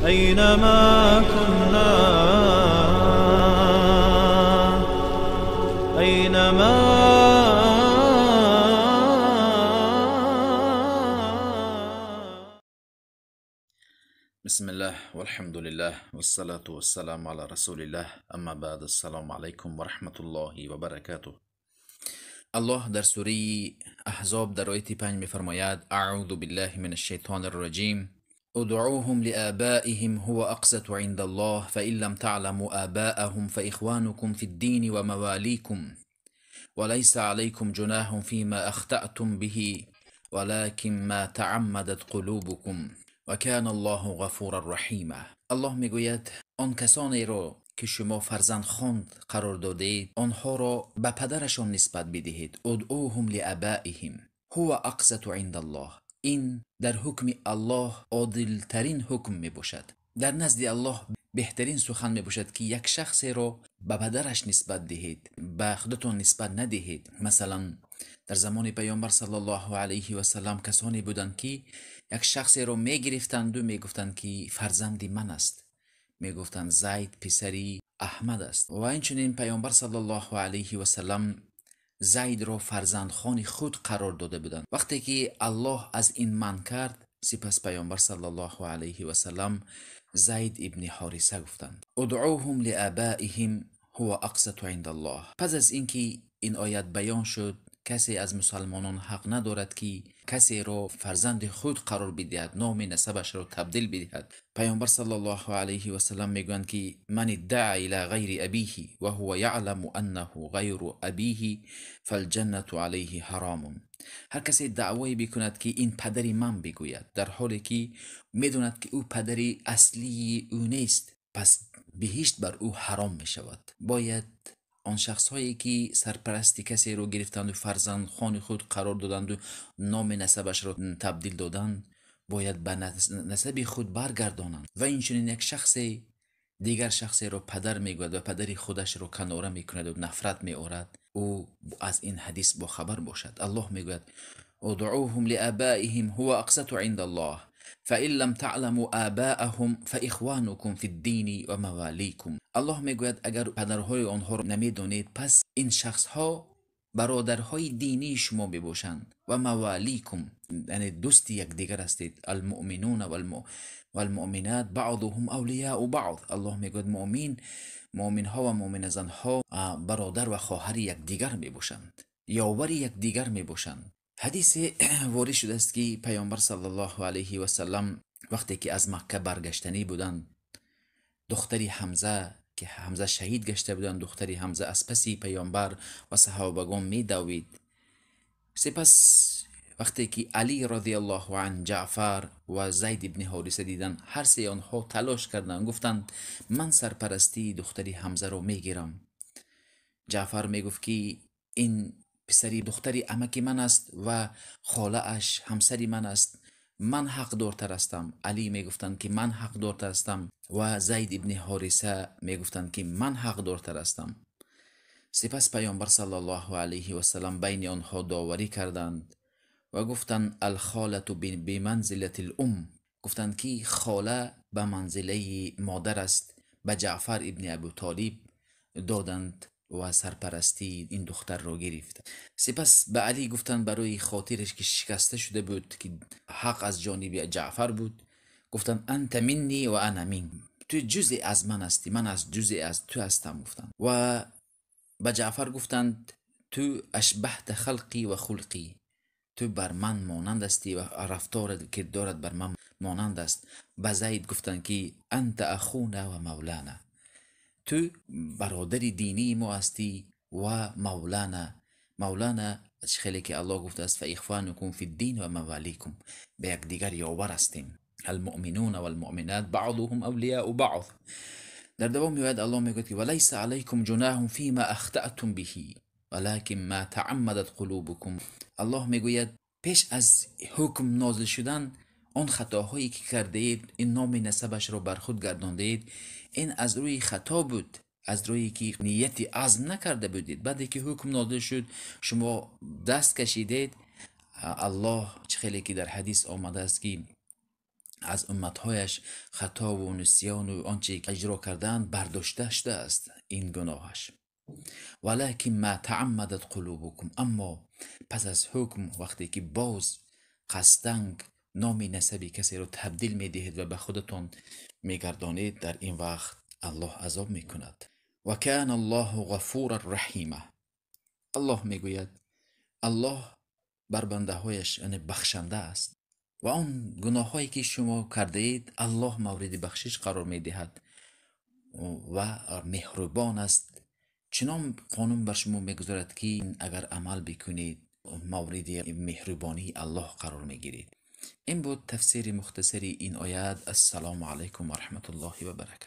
أينما كنا، أينما. بسم الله والحمد لله والصلاة والسلام على رسول الله، اما بعد، السلام علیکم و رحمت الله و برکاته. الله در سوره احزاب در آیت 5 می‌فرماید: اعوذ بالله من الشیطان الرجیم، ادعوهم لآبائهم هو اقسط عند الله فإن لم تعلموا آباءهم فإخوانكم في الدين ومواليكم وليس عليكم جناح فيما اخطأتم به ولكن ما تعمدت قلوبكم وكان الله غفورا رحیما. الله میگوید آن کسانی را که شما فرزند خواند قرار دادید آنها را به پدرشان نسبت بدهید. ادعوهم لآبائهم هو اقسط عند الله. این در حکم الله عادلترین حکم می باشد. در نزد الله بهترین سخن می باشد که یک شخص را به پدرش نسبت دهید، به خودتان نسبت ندهید. مثلا در زمان پیامبر صلی الله علیه و سلم کسانی بودند که یک شخص را می گرفتند و می گفتند که فرزند من است. می گفتند زید پسری احمد است. و اینچنین پیامبر صلی الله علیه و سلم زید را فرزندخوان خود قرار داده بودند. وقتی که الله از این منع کرد، سپس پیامبر صلی الله علیه و سلم زید ابن حارثه گفتند: ادعوهم لآبائهم هو اقسط عند الله. پس از اینکه این آیت بیان شد، کسی از مسلمانان حق ندارد که کسی را فرزند خود قرار بدهد، نام نسبش را تبدیل بدهد. پیامبر صلی الله علیه و سلم میگویند که من ادعا الى غیر ابیه و هو یعلم انه غیر ابیه فالجنة علیه حرام. هر کسی دعوی بکند که این پدر من بگوید، در حالی که میدوند که او پدر اصلی او نیست، پس بهشت بر او حرام میشود. باید آن شخص هایی که سرپرستی کسی رو گرفتند و فرزند خوان خود قرار دادند و نام نسبش را تبدیل دادند، باید به نسب خود برگردانند. و اینچنین یک شخص دیگر شخصی را پدر میگوید و پدر خودش را کناره میکند و نفرت میآورد، او از این حدیث با خبر باشد. الله میگوید: ادعوهم لآبائهم هو اقسط عند الله فإن لم تعلموا آباءهم فإخوانكم في الدين ومواليكم. الله میگوید اگر پدرهای آنها را نمیدانید، پس این شخصها برادرهای دینی شما میباشند و موالیکم، یعنی دوست یکدیگر هستید. المؤمنون والمؤمنات بعضهم اولیاء بعض. الله میگوید مؤمن ها و مؤمن زنها برادر و خواهر یکدیگر میباشند، یاور یکدیگر میباشند. حدیث وارد شده است که پیامبر صلی الله علیه و سلم وقتی که از مکه برگشتنی بودند، دختری حمزه که حمزه شهید گشته بودند، دختری حمزه از پسی پیامبر و صحابگان میدوید. سپس وقتی که علی رضی الله عنه، جعفر و زید ابن حارثه دیدند، هر سه آنها تلاش کردند، گفتند من سرپرستی دختری حمزه را میگیرم. جعفر میگفت که این پسری دختری عمک من است و خاله اش همسری من است، من حق دارتر هستم. علی میگفتند که من حق دارتر هستم و زید ابن حارثه میگفتند که من حق دارتر هستم. سپس پیامبر صلی الله علیه و سلم بین آنها داوری کردند و گفتند الخالة بمنزلة الام. گفتند که خاله به منزله مادر است. به جعفر ابن ابو طالب دادند و سرپرستی این دختر را گرفت. سپس به علی گفتند برای خاطرش که شکسته شده بود که حق از جانب جعفر بود، گفتند انت منی و انا من، تو جزء از من هستی، من از جزء از تو هستم گفتند. و به جعفر گفتند تو اشبهت خلقی و خلقی، تو بر من مانند هستی و رفتار کردارت بر من مانند است. به زید گفتند که انت اخونا و مولانا، تو برادر دینی ما هستی و مولانا. مولانا خیلی که الله گفته است فاخوانکم فی الدین و موالیکم، به یکدیگر یاور هستیم. المؤمنون والمؤمنات بعضهم اولیاء بعض. در دوام میآید الله میگوید که ولیس علیکم جناح فیما اخطأتم به ولکن ما تعمدت قلوبکم. الله میگوید پیش از حکم نازل شدن آن خطاهایی که کرده اید، این نام نسبش را بر خود گردانده اید، این از روی خطا بود، از روی که نیت عزم نکرده بودید. بعد که حکم نازل شد شما دست کشیدید. الله چه خیلی که در حدیث آمده است که Аз умматҳояш хатову нисёну он чи иҷро кардаанд, бардошта шудааст ин гуноҳаш. Валакин ма тааммадат қулубукум, аммо пас аз ҳукм, вақте ки боз қасдан номи насаби касеро табдил медиҳед ва ба худатон мегардонед, дар ин вақт Аллоҳ азоб мекунад. Ва кана Аллоҳу ғафуран раҳима. Аллоҳ мегӯяд, Аллоҳ бар бандаҳояш, яъне, бахшанда аст ва он гуноҳҳое ки шумо кардаед, Аллоҳ мавриди бахшиш қарор медиҳад ва меҳрубон аст. Чунон қонун бар шумо мегузорад, ки агар амал бикунед, мавриди меҳрубонии Аллоҳ қарор мегиред. Ин буд тафсири мухтасари ин оят. Ассалому алайкум ва раҳматуллоҳи ва баракатуҳ.